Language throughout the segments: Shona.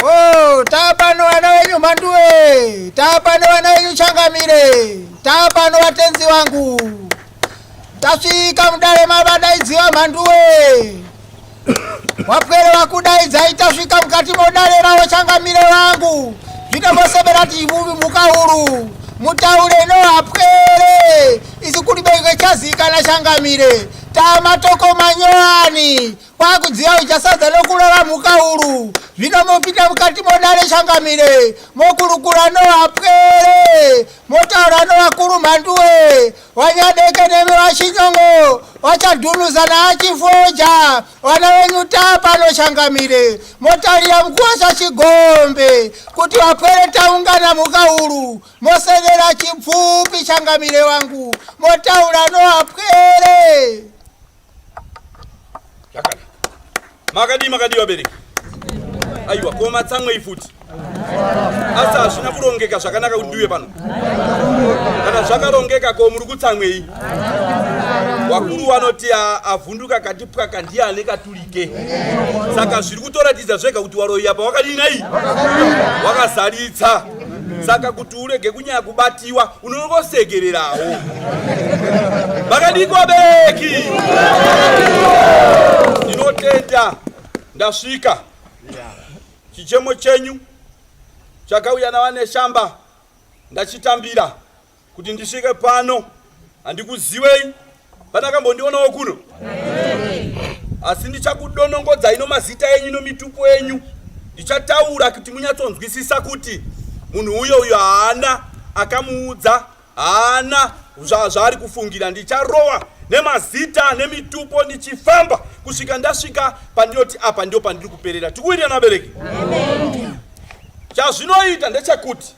Oh, tapano vana venyu mhanduwe, tapano vana venyu changamire, tapano vatenzi vangu. Tasvika mudare mavadaidziwa mhanduwe. Wapwere vakudaidzai tasvika mukati modare ravo changamire vangu. Zvino vosebera tivuvi mhuka huru. Mutaure no hapwere. Isu kuri chazikana changamire. Tamatoko manyowani. Kwakudziya uchasadza nokurara mhuka huru. Zvino mopinda mukati modare changamire. Mokurukura nohapwere. Motaura novakuru mhanduwe. Wanyadeke nemi vachinyongo. Wachadhunuza naachifoja. Vana venyu tapano changamire. Motarira mukuwasha chigombe. Kuti vapwere taungana mhuka huru. Mosedera chipfupi changamire wangu. Motaura nohapwere. Zvakanaka. Makadii makadii vabereki? Aiwa, ko matsamwei futi? Asi hazvina kurongeka zvakanaka kuti ndiuye pano. Kana zvakarongeka ko muri kutsamwei? Wakuru vanoti avhunduka kati pwaka ndiye ane katulike. Saka zviri kutoratidza zvega kuti waroyi apa wakadii nai? Wakazaritsa. Saka kuti urege kunyanya kubatiwa unongosekererawo. Makadii vabereki? Ndinotenda ndasvika. Chichemo chenyu chakauya naVaNeshamba ndachitambira kuti ndisvike pano. Handikuziwei, pane akambondionawo kuno, asi ndichakudonongodzai nomazita enyu nomitupo yenyu. Ndichataura kuti munyatsonzwisisa kuti munhu uyo uyo haana akamuudza, haana zvaari kufungira. Ndicharowa nemazita nemitupo ndichifamba kusvika ndasvika pandinoti apa ndio pandiri kuperera. Tikuwirirana vabereki? Chazvinoita ndechekuti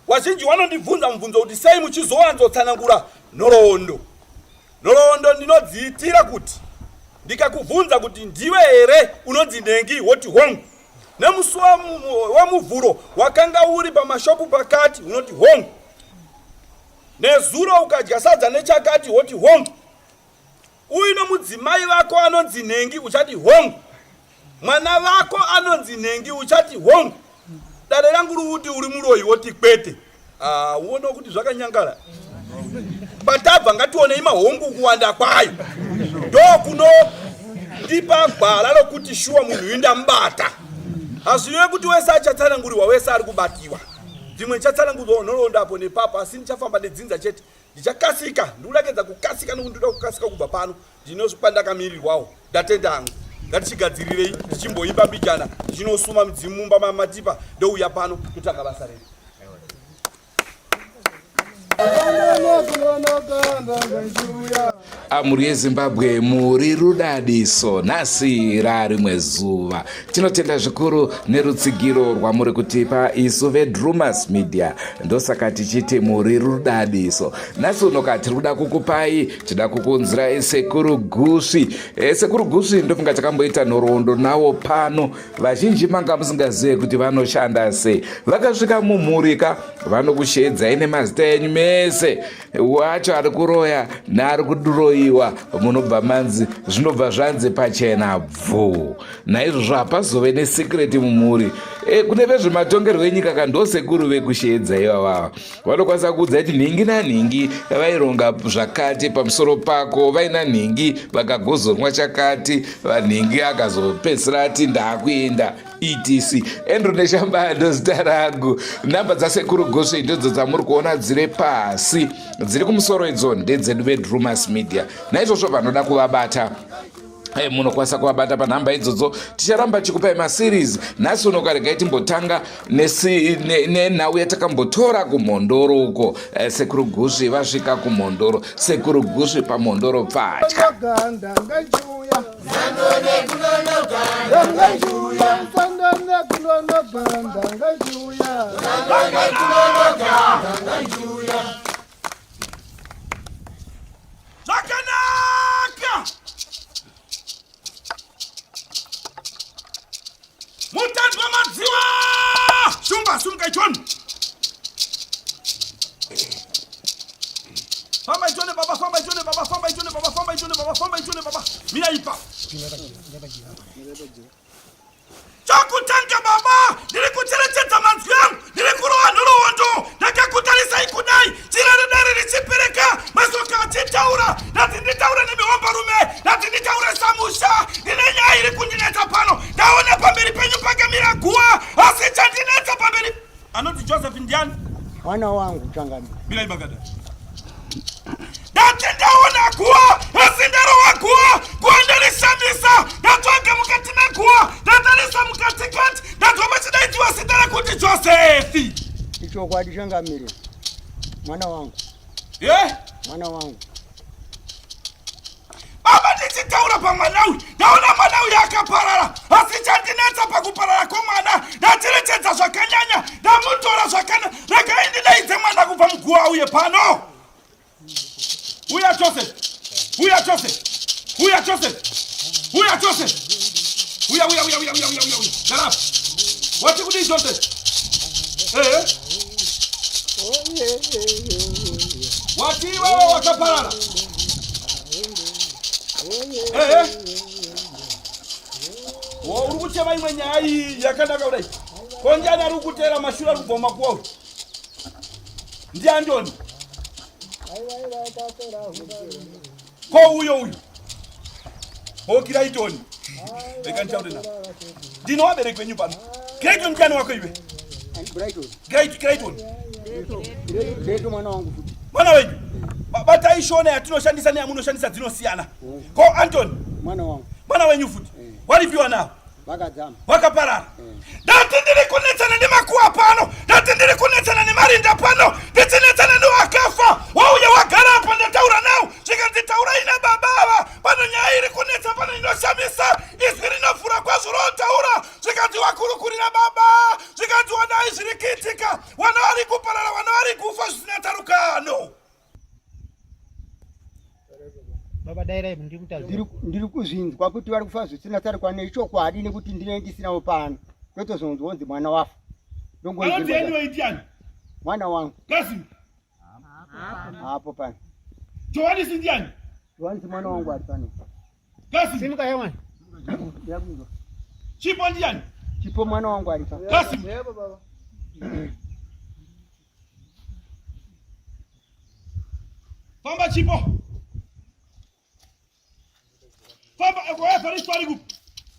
Wazhinji wanondibvunza mubvunzo kuti sei muchizowanzotsanangura nhoroondo. Nhoroondo ndinodziitira kuti ndikakubvunza kuti ndiwe here unonzi nhengi woti hongu. Nemusi weMuvhuro wakanga uri pamashopu pakati unoti hongu. Nezuro ukadya sadza nechakati woti hongu. Uine mudzimai vako anonzi nhengi uchati hongu. Mwana vako anonzi nhengi uchati hongu. Dare rangu ruuti uri muroyi woti kwete. Ah, uone kuti zvakanyangara. Patabva ngationei mahongu kuwanda kwayo. Ndokuno ndipa gwara rokuti shuwa munhu uyu ndamubata. Hazvirevi kuti wese achatsananguriwa wese ari kubatiwa. Dzimwe ndichatsanangurwa nhoroondo apo nepapo asi ndichafamba nedzinza chete. Ndichakasika, ndikuda kukasika nokuti ndoda kukasika kubva pano. Ndinozvipandakamirirwawo. Ndatenda hangu. Ngatichigadzirirei tichimboimba mbijana tichinosuma midzimu mumba mamatipa ndouya pano totanga basa redu. Mhuri yeZimbabwe muri rudadiso nhasi rarimwe zuva. Tinotenda zvikuru nerutsigiro rwamuri kutipa isu veDrumas Media. Ndosaka tichiti muri rudadiso. Nhasi unoka tiri kuda kukupai, tida kukunzirai Sekuru Gusvi. E, Sekuru Gusvi ndofunga takamboita nhoroondo nawo pano. Vazhinji manga musingazive kuti vanoshanda sei. Vakasvika mumhuri ka vanokusheedzai nemazita enyu mese. Wacho ari kuroya neari kuroyiwa munobva manzi zvinobva zvanzi pachena bvuu. Naizvozvo hapazove nesikireti mumhuri. E, kune vezvematongerwo enyika ka ndosekuru vekusheedza ivavava. Vanokwanisa kuudza kuti nhingi nanhingi vaironga zvakati pamusoro pako, vaina nhingi vakagozonwa chakati, vanhingi akazopedzisira ati ndaakuenda etc. Andrew Neshamba ndozita rangu. Nhamba dzasekuru Goswe ndodzo dzamuri kuona dziri pasi, dziri kumusoro idzo ndedzedu veDrumas Media. Naizvozvo vanoda kuvabata Hey, munokwanisa kuvabata panhamba idzodzo. Ticharamba chikupai maseries. Nhasi uno karegai timbotanga nenhau ne yatakambotora kumhondoro uko. Eh, Sekuru Gusvi vasvika kumhondoro. Sekuru Gusvi pamhondoro pfatya. Zvakanaka! Mutandwa madziwa! Shumba, sumuka ichoni! Famba ichone baba, famba ichone baba, famba ichone baba, famba ichone baba, famba ichone baba. Mira ipa. Chokutanga baba! Ndiani? Mwana wangu changamire. Mirai makadai. Ndati ndaona guva asi ndarova guva guva ndarishamisa ndatsvaga mukati meguva ndatarisa mukatikati ndanzwa pachidaidziwa zita rekuti Josefi. Ichokwadi changamire. Mwana wangu. Eh? Mwana wangu. Baba ndichitaura pamwana uyu ndaona mwana uyu akaparara asi chandinetsa pakuparara kwemwana ndacherechedza zvakanyanya ndamutora zvakana regai ndidaidze mwana kubva muguva uye pano uya Joseph uya Joseph uya Joseph uya Joseph uya uya uya uya uya uya uya uya gara wati kudii Joseph eh wati iwewe wakaparara eh wo uri kuchema imwe nyaya iyi yakanaka kudai ko ndiani ari kuteera mashure ari kubva mumakuwa uyu ndiandoni ko uyo uyu hokiraitoni rega ndichaure na ndino vabereki venyu pano Clayton ndiani wako iwe Clayton mwana wenyu batai shona yatinoshandisa neyamunoshandisa dzinosiyana ko Antony mwana wenyu futi waripiwa nawo vakadzama vakaparara ndati ndiri kunetsana nemakuwa pano ndati ndiri kunetsana nemarinda pano ndichinetsana newakafa wauya wagara apo ndataura nawo zvikanzi taurai nababa ava pano nyaya iri kunetsa pano inoshamisa izwi rinovhura kwazvo rotaura zvikanzi wakurukurira baba zvikanzi wanai zviri kuitika wana vari kuparara wana vari kufa zvisina tsarukano Baba dairai ndiri kutaura. Ndiri kuzvinzwa kuti vari kufa zvisina tsarukano ichokwadi nekuti ndine ndisinawo pano. Ndotozonzwa kunzi mwana wafa. Anonzi anyway ndiani? Mwana wangu. Kasim. Hapo pano. Johanisi ndiani? Johanisi mwana wangu ari pano. Kasim. Simuka yamwana. Ndakunzwa. Chipo ndiani? Chipo mwana wangu ari pano. Kasim. Yebo baba. Famba Chipo. Famba Evaristo ari kupi?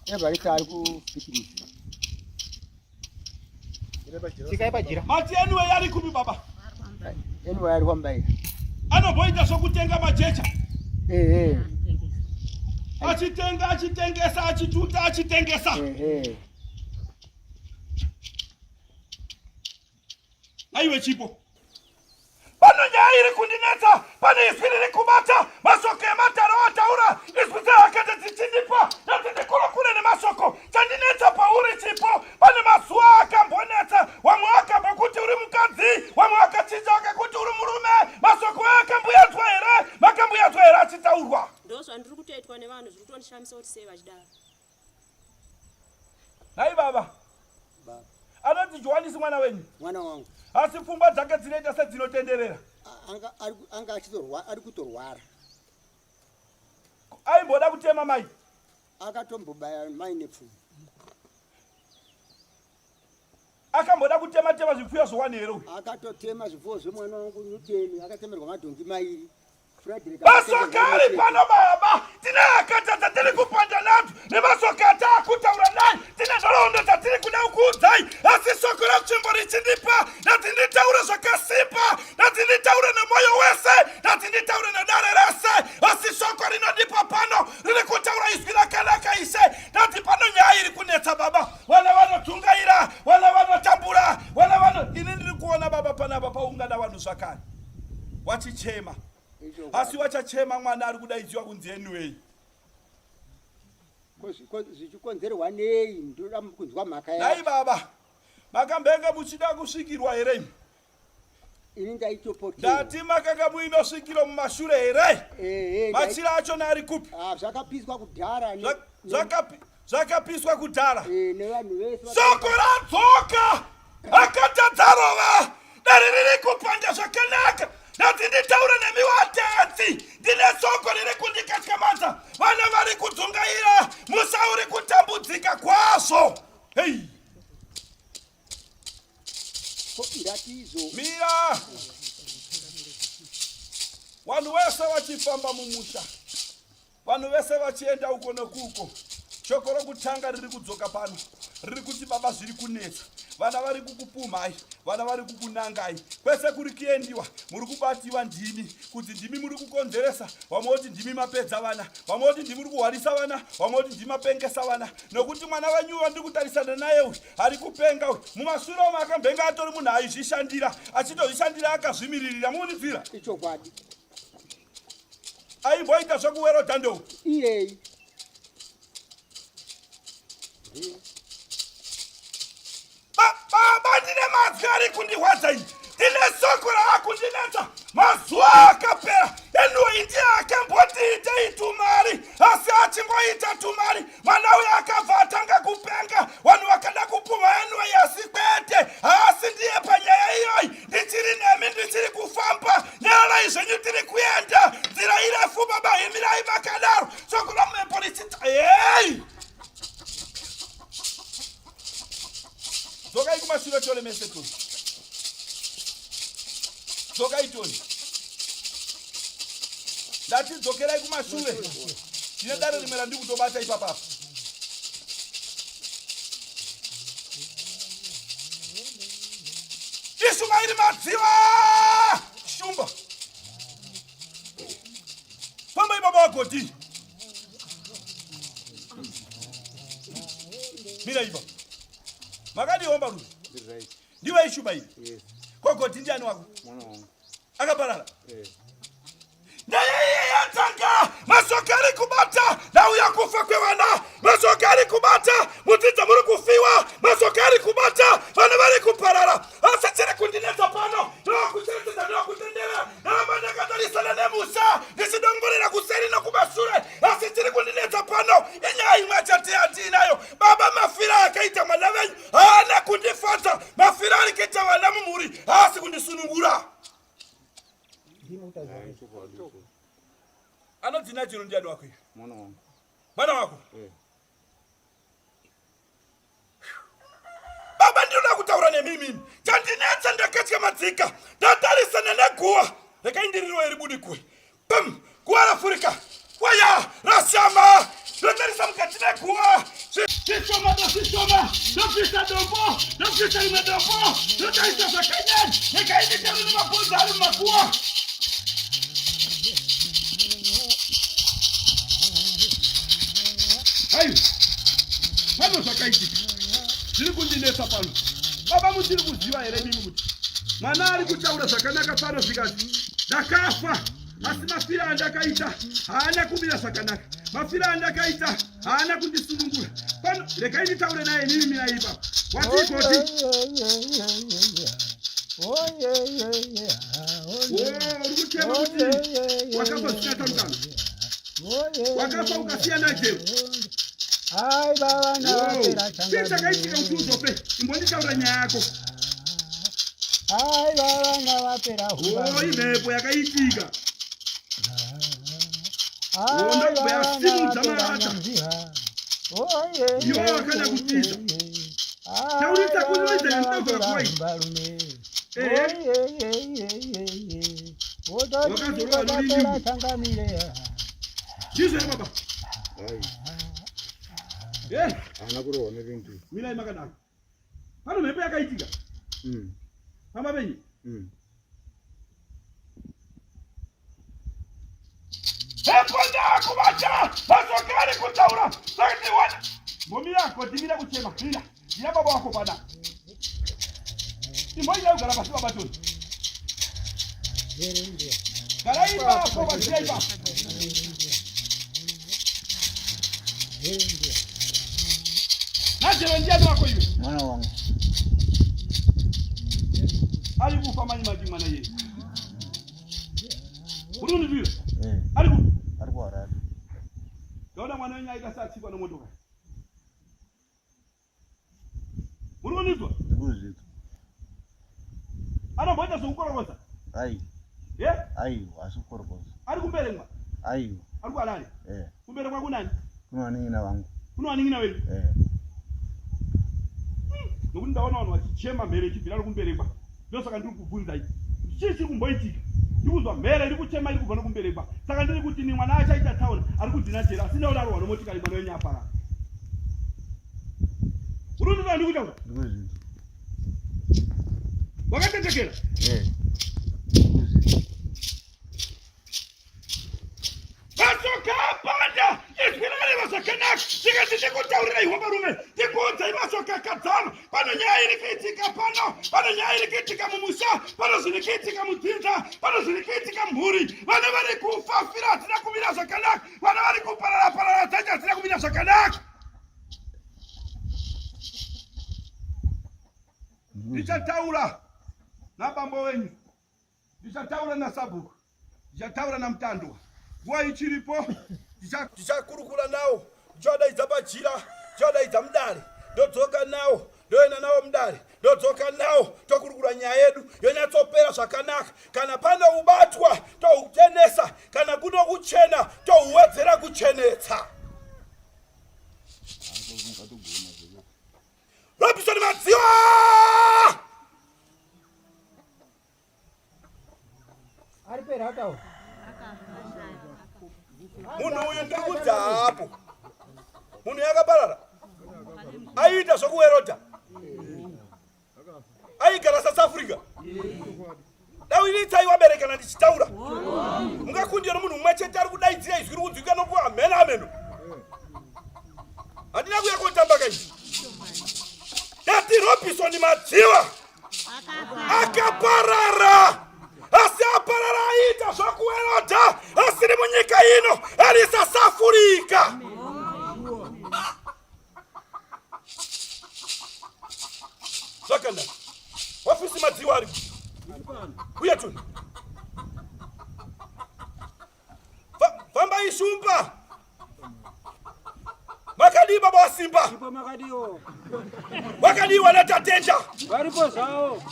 Evaristo ari kupikirisa. Chikai pajira. Mati anyway ari kupi baba? Anyway ari kwambaira. Anomboita zvokutenga majecha. Eh eh. Achitenga achitengesa achituta achitengesa. Eh eh. Aiwe Chipo. Pano nyaya iri kundinetsa, pane izwi riri kubata, mashoko emataro ataura, izwi dzehakata dzichindipa, ndati ndikurukure nemashoko. Chandinetsa pauri Chipo, pane mazuva akambonetsa, wamwe wakambokuti uri mukadzi, wamwe wakachinja wakakuti uri murume, mashoko akamboyanzwa here? Makamboyanzwa here achitaurwa? Ndozvandiri kutoitwa nevanhu zviri kutondishamisa kuti sei vachidaro. Nhai baba. Anonzi Johanisi mwana wenyu? Mwana wangu. Asi pfungwa dzake dzinoita sedzinotenderera. Anga anga achitorwa ari kutorwara. Aimboda kutema mai. Akatombobaya mai nepfumo. Akamboda kutema tema zvipfuyo zvowani here uyu? Akatotema zvipfuyo zvemwana wangu Newton, akatemerwa madhongi mairi. Masoka ari pano baba, tine hakata dzatiri kupanda nadzo nemasoka ataakutaura naye, tine nhoroondo dzatiri kuda kukuudzai, asi soko ratsvimbo richindipa ndati nditaure zvakasimba, ndati nditaure nemwoyo wese, ndati nditaure nedare rese, asi soko rinodipa pano riri kutaura izwi rakanaka Ishe, ndati pano nyaya iri kunetsa baba, vana vanodzungaira, vana vanotambura, vana vano ini ndiri kuona baba panapa paungana vanhu zvakare wachichema asi wachachema mwana ari kudaidziwa kunzi anyway zvichikonzerwa nei ndoda kunzwa mhaka nhai baba makambenge muchida kusvikirwa here imi ini ndaitopotera ndati makanga muino svikiro mumashure here machira achona ari kupi ah, zvakapiswa kudhara Zvakapiswa kudhara. Eh, nevanhu vese Soko radzoka akatadzarova dare riri kupanda zvakanaka ndati nditaure nemi watenzi ndine soko riri kundikatyamadza vana vari kudzungaira musa uri kutambudzika kwazvo hei ndatizo mira vanhu vese vachifamba mumusha Vanhu vese vachienda uko nekuko. Shoko rokutanga riri kudzoka pano. Riri kuti baba zviri kunetsa. Vana vari kukupumhai, vana vari kukunangai. Kwese kuri kuendiwa muri kubatiwa ndimi kuti ndimi muri kukonzeresa. Vamwe voti ndimi mapedza vana, vamwe voti ndimi muri kuhwarisa vana, vamwe voti ndimi mapengesa vana. Nokuti mwana wenyu wandiri kutarisana naye uyu ari kupenga uyu. Mumashure umu akambenge atori munhu aizvishandira, achitozvishandira akazvimiririra. Muunidzira. Ichokwadi. Aimboita zvekuwerodha ndou. Iyeyi. Baba, ndine mazwi ari kundirwadza iyi, ndine soko raakundinetsa. Mazuva akapera Enoi ndiye akamboti itei tumari, asi achingoita tumari mwana uyo akabva atanga kupenga. Vanhu vakada kupumha Enoi, asi kwete, haasi ndiye panyaya iyoyi. Ndichiri nemi, ndichiri kufamba, nyararai zvenyu, tiri kuenda nzira irefu. Baba, imirai makadaro, soko ramhepo richita hei. Dzokai kumashure tole mese toni. Dzokai toni. Ndati dzokerai kumashure. Ndine dare rimwe randiri kutobata ipapa apa. Ishumairi Madziva! Shumba. Fambai baba wagoti. Mira ipa. Makadii hombarume? Ndiwe Ishumairi. Yes. Kogoti ndiani wako? Mwana wangu. Akaparara. Eh. Nyaya iye yatanga, mashoka ari kubata nhau yakufa kwevana, mashoka ari kubata mudzidza muri kufiwa, mashoka ari kubata vana vari kuparara. Asi chiri kundinetsa pano ndokucherechedza ndokutendera, ndaramba ndakatarisana nemusha ndichidongorera kuseri nokumashure, asi chiri kundinetsa pano inyaya imwe chete yatiinayo. Baba, mafira akaita mwana venyu haana kundifadza, mafira ari kuita vana mumhuri haasi kundisunungura. Anodzina chiro ndiani wako iye? Mwana wangu. Mwana wako? Eh. Baba, ndinoda kutaura nemi imimi. Chandinetsa ndakatya madzika. Ndatarisana neguwa. Regai ndiriroye ribude kuwe. Pam! Guwa rafurika. Waya! Rashama! Ndotarisa mukati meguwa. Zvishoma ndozvishoma. Ndobvisa dombo. Ndobvisa rimwe dombo. Ndotarisa zvakanyanya. Regai nditaure nemabhonzo ari mumaguwa. Hai, pano zvakaitika zviri kundinetsa pano. Baba, muchiri kuziva here imimi kuti mwana ari kutaura zvakanaka pano zvikati ndakafa, asi mafira andakaita haana kumira zvakanaka, mafira andakaita haana kundisunungura pano. Regai nditaure naye imimi, mirai ipapo. Watikoti uri kuchema kuti wakafa zvisina tsarukano, wakafa ukasiya Nigel. Chii chakaitika kuti uzofe? Imbonditaura nyaya yako. Oh, imhepo yakaitika. Ndokubva yasimudza marata. Iwo wakada kutiza. Taurisa kunoiza ndinobva kuwai. Ehe. Wakazorova rurimi. Chizvo here baba? Eh, Haana kurohwa nevintu. mirai makadaro. Pano mhepo yakaitika. Pamba penyu. Mhepo ndakubata. Mazokari kutaura. Zvakati Mbomira kodimira kuchema. Mira. Ndina baba wako pana. Imboita kugara pasi baba Tony. Gara ipapo basiya ipapo. Najero ndiani wako iwe? Mwana wangu. Ari kufa mani maji mwana yeye. Uri kundiziva? Eh. Ari kufa. Ari kuHarare. Ndaona mwana wenyu aita seatsikwa nemotokari. Uri kunizwa? Ndikuzvizwa. Anomboita zvekukorokoza? Ai. Eh? Aiwa, asi kukorokoza. Ari kumberengwa? Aiwa. Ari kuHarare? Eh. Kumberengwa kunani? Kune vanin'ina vangu. Kune vanin'ina venyu? Eh. Nokuti ndaona vanhu vachichema mhere ichibvira nokumberekwa. Ndosaka ndiri kubvunzai. Chii chiri kumboitika? Ndiri kunzwa mhere iri kuchema iri kubva nokumberekwa. Saka ndiri kuti ni mwana achaita tsaona ari kudzina jera asi ndaona arohwa nomotikari mwana wenyu aparara. Uri kundinzwa ndikutaura? Wakatetekera? Eh. Mashoko apanda izwi rakareva zvakanaka tikati tikutaurirai varume tikuudzai mashoko akadzama pano nyaya iri kuitika pano pano nyaya iri kuitika mumusha pano zviri kuitika mudzinza pano zviri kuitika mhuri vana vari kufa fira hatina kumira zvakanaka vana vari kuparara parara dzacho hatina kumira zvakanaka ndichataura nabambo wenyu ndichataura nasabhuku ndichataura namutandwa nguva ichiripo ndichakurukura nawo ndichadaidza pajira ndichadaidza mudare ndodzoka nawo ndoenda nawo mudare ndodzoka nawo tokurukura nyaya yedu yonyatsopera zvakanaka kana pane ubatwa tohuchenesa kana kuno kuchena tohuwedzera kuchenetsa Robinson Madziwa! Munhu uyu ndiri kudza hapo. Munhu yakaparara. Aiita zvokuwerodha. Aigara South Africa. Dawiritsai waberekana ndichitaura. Mungakundira nomunhu mumwe chete ari kudaidzira izwi riri kunzwika nokuamhena ameno. Handina kuya kotamba kaizvi. Ndati Robinson Madziwa akaparara asi aparara aiita zvokuwerodha asiri munyika ino ari sasafurika zvakanaka wafisi madziwa ari uye tuni fambai shumba makadii baba wasimba wakadii wanatatenda varipo zvavo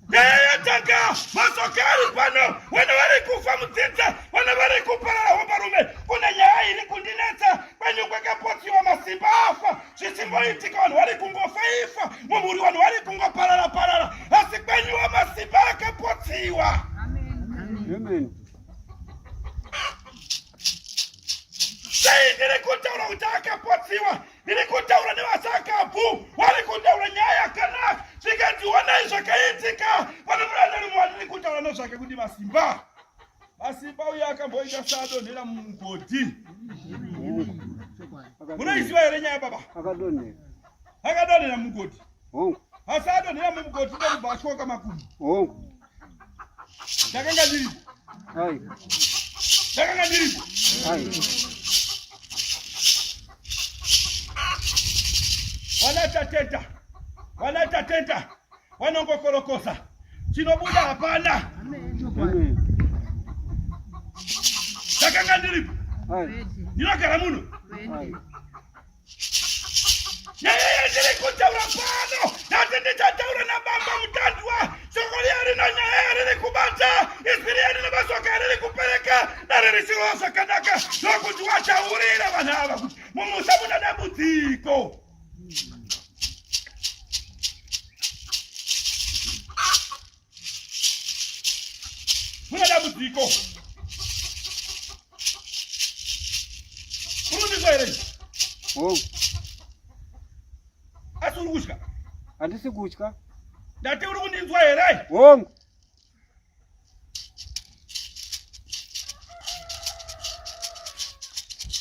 nyaya yatanga masoka ari pano vana vari kufa mudzinza vana vari kuparara hombarume kune nyaya iri kundinetsa kwenyu kwakapotsiwa masimba afa zvichimboitika vanhu vari kungofa ifa mumhuri vanhu vari kungoparara parara asi kwenyuwa masimba akapotsiwa Amen. Sei ndiri kutaura kuti akapotsiwa ndiri kutaura nevasakabvu vari kutaura nyaya yakanaka zvikanzi onai zvakaitika pane muranda rumwe wandiri kutaura nezvake kuti masimba masimba uyo akamboita saadonhera mumugodhi munoiziva here nyaya baba Akadonhera. akadonhera mumugodhi Hongu. asi adonhera mumugodhi ndokubva atyoka makumbo Hongu. ndakanga ndiripo Ai. ndakanga ndiripo Ai. vanatateta vanatateta vanongokorokosa chinobuda hapana Amen. ndakanga ndiripo Ai. ndinogara muno Ai. nyaya yandiri kutaura pano ndati ndichataura nababa mutandwa shoko riya rino nyaya riri kubata izwi riya rino masoka riri kupereka dare richirova zvakanaka ndokuti wachaurira vanhu ava kuti mumusha muna dambudziko muna dambudziko unondizwa here Hongu. asi uri kutya Handisi kutya. ndati uri kundinzwa here Hongu.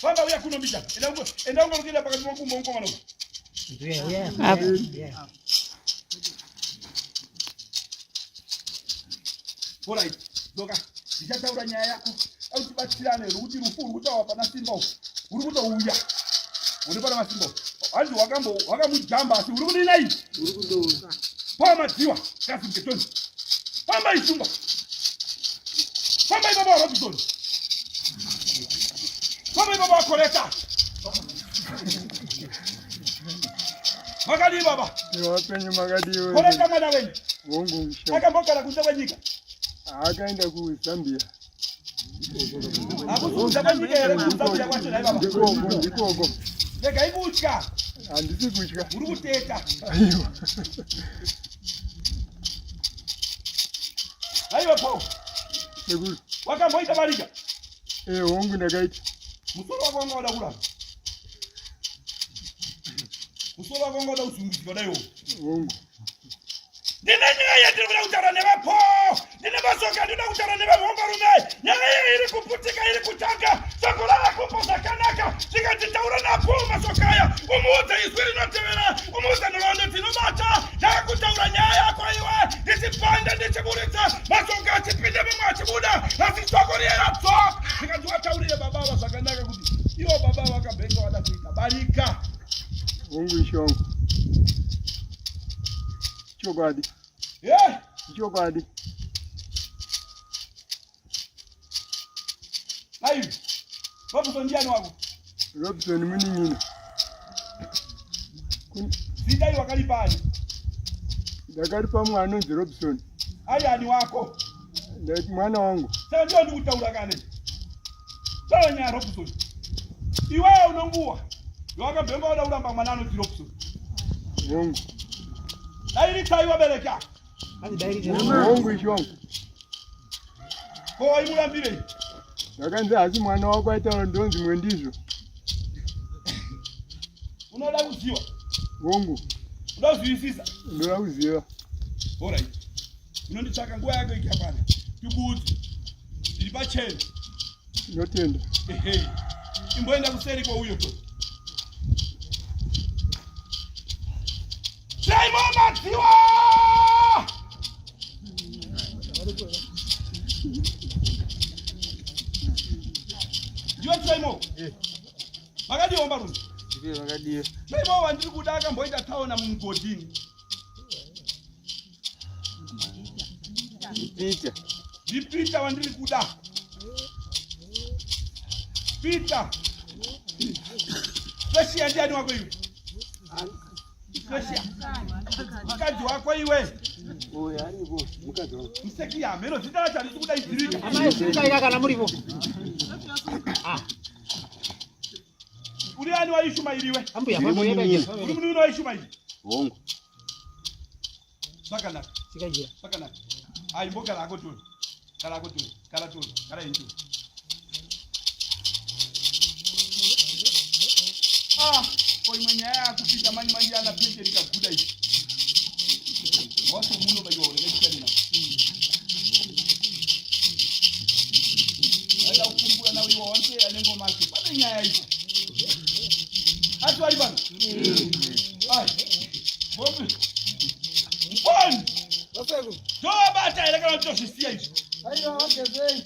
famba uya kuno mbija enda ungorukira pakati pokumbo mukomana uyu Alright, doka ndichataura nyaya yako autibatsirane rekuti rufu uri kutaura pana simba uku uri kutouya uri pana masimba uku hanzi wakambo wakamujamba asi uri kudini iyi pawa madziwa kasimuketoni famba ishumba famba ibaba warobisoni famba ibaba wakoreta makadii baba Vapenyu makadii koreta mwana wenyu hongu musha akambogara kunze kwenyika akaenda kuZambia hakusi kunze kwenyika here kuzambia kwacho nhai baba ndikoko ndikoko regai kutya handisi kutya uri kuteta aiwa aiwa paul sekuru wakamboita barika e hongu ndakaita musoro wako wanga wada kuramba Musoro wako wanga uda kuzungudzwa dai wo. Hongu. Ndine nyaya yandiri kuda kutaura nevapo. Ndine mashoko andinoda kutaura nevahombarume. Nyaya iyi iri kuputika iri kutanga. Shoko ravakupa zvakanaka. Zvikati taura napo mashoko aya. Umuudze izwi rinotevera. Umuudze nhoroondo dzinobata. Ndakutaura nyaya yako iwe. Ndichipanda ndichiburitsa. Mashoko achipinda mamwe achibuda. Asi shoko riye radzoka. Zvikanzi wataurire baba ava zvakanaka kuti ivo baba vakabhenga vada kuita barika. Hongu ishe wangu. Chokwadi. Yeah. Chokwadi. Ayi. Robson ndiani wako? Robson munin'ina. Zita iri wakaripa ani? Ndakaripa mwana anonzi Robson. Ari ani wako? Ndati mwana wangu. Saka ndiyo ndikutaura kane. Taura nyaya Robson. Iwewe unonguwa. Wakabhenga wada kuramba mwana anonzi Robson. Hongu. Dai ritsai wabereka. Hongu ishe wangu. Ko waimurambirei? Ndakanzi asi mwana wako aitaura ndonzi mwendizvo. Unoda kuziva? Hongu. Unoda kuzivisisa? Ndoda kuziva. Alright. Unonditsvaka nguva yako ikakwana. Tikuudze. Ndiri pachena. Ndinotenda. Ehe. Imboenda kuseri kwauyo to. Simon Madziwa! Ndiwe Simon? Eh. Makadiwa mbarume? Ndiwe makadiwa. Simon wandiri kuda akamboita tsaona mumugodhini. Peter. Ndi Peter wandiri kuda. Peter. Fresh ndiani wako iwe? Fresh. Mukadzi wako iwe. Uyu aripo mukadzi wangu. Museki yameno zita racho handisi kuda izirika. Amai simukai kana muripo. Ah. Uri ani waIshumairi iwe? Ambuya pamwe yebajira. Uri munhu waIshumairi? Hongu. Zvakanaka. Sikajira. Zvakanaka. Ayi mbogara hako toni. Gara hako toni. Gara toni. Gara henyu toni. Ah, ko imwe nyaya yakupinda mani mani yana pension ikaguda iyi. Wacho muno baiwa urega nina. Aida kukumbura nawe iwa wanse anengoma ake. Pane nyaya iyi. Asi vari pano? Ai. Bobi. Mfoni. Tobata here kana tozvisiya izvi? Aiwa wagezei.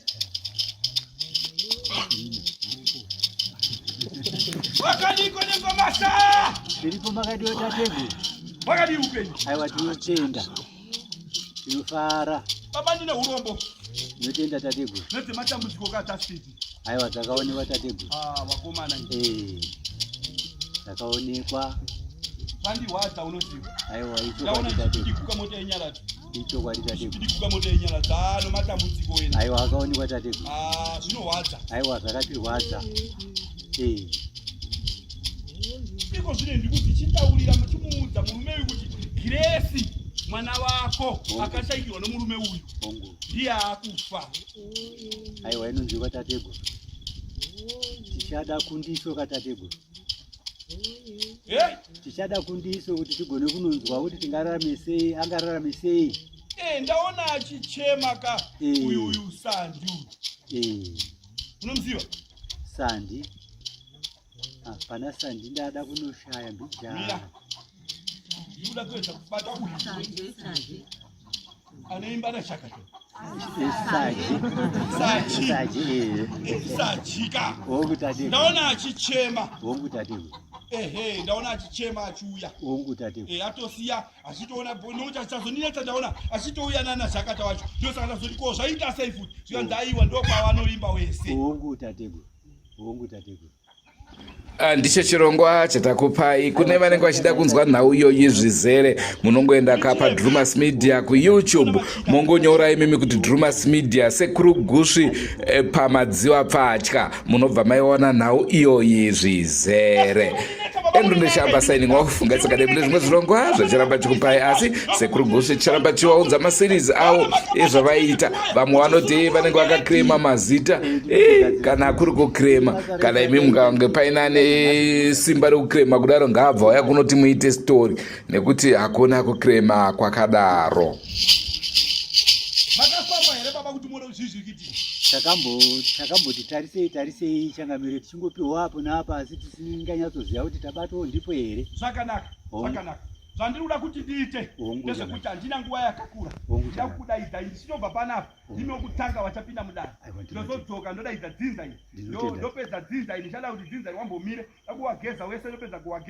Wakadiko nengomasa. Tiripo makadiwa tateguru. Wakadii upenyu? Aiwa tinotenda. Tinofara. Baba ndine urombo. Tinotenda tateguru. Nedzematambudziko katasiti. Aiwa dzakaonekwa tateguru. Ah, wakomana. Eh. Dzakaonekwa. Zvandirwadza unoziva. Aiwa Ndaona ichokwadi tateguru. ndichidiguka mota yenyaradzo. Ichokwadi tateguru. Ndichidiguka mota yenyaradzo. Ah, nomatambudziko wena. Aiwa akaonekwa tateguru. Ah, zvinorwadza. Aiwa zvakatirwadza. Eh. Iko zvino ndikuti chitaurira muchimuudza murume uyu kuti Grace mwana wako akashaikirwa nomurume uyu Hongu. ndiye akufa. Aiwa inonzwikwa tateguru. Tichada kundiso katateguru. Eh? Tichada kundiso kuti tigone kunonzwa kuti tingararame sei, angararame sei. Eh, ndaona achichema ka Eh. uyu uyu Sandi uyu. Eh. Unomuziva? Sandi. Ah, pana Sandi ndada kunoshaya Mira. mbijana. Ndikuda kuedza kubata uyu. Anoimba nashakata. Eh, Saji. Saji. Saji eh. Eh, Sajika. Hongu tateguru. Ndaona achichema. Hongu tateguru. Ehe, ndaona achichema achiuya. Hongu tateguru. Eh, atosiya achitoona nokuti achazondinetsa ndaona achitouya nana Zhakata wacho. Ndosaka ndazoti ko zvaita sei futi? Zvikanzi aiwa ndokwavanoimba wese. Hongu tateguru. Hongu tateguru. Ah, ndicho chirongwa chatakupai kune vanenge vachida kunzwa nhau iyoyi zvizere munongoenda ka padrumas media kuyoutube mongonyora imimi kuti drumas media sekuru gusvi eh, pamadziwa pfatya munobva maiona nhau iyoyi zvizere. Unetsa. Andrew Neshamba signing off. Ngatisangane mune zvimwe zvirongwa zvacharamba chikupai, asi Sekuru Gusvi charamba chivaunza maseries avo ezvavaiita. Vamwe vanoti vanenge vakakrema mazita, kana kuri kukrema, kana imi mukange paina nesimba rekukrema kudaro, ngaabva uya kunoti muite story, nekuti hakuna kukrema kwakadaro. Makafamba here baba kuti muone kuti zvii zviri kuitika? Takamboti tarisei tarisei changamire, tichingopiwa apo naapa, asi tisinganyatsoziva kuti tabatwawo ndipo here. Zvakanaka. Hongu. Zvakanaka. Zvandiri kuda kuti ndiite Hongu, ndezvekuti handina nguva yakakura. Hongu, Ndida kukudaidza ndichitobva panapa, ndimi wekutanga vachapinda mudare. Aiwa, ndinotenda. Ndozodzoka ndodaidza dzinza iri. Ndinotenda. Ndopedza dzinza iri, ndichada kuti dzinza iri wambomire, dakuwageza wese, ndopedza kuwageza.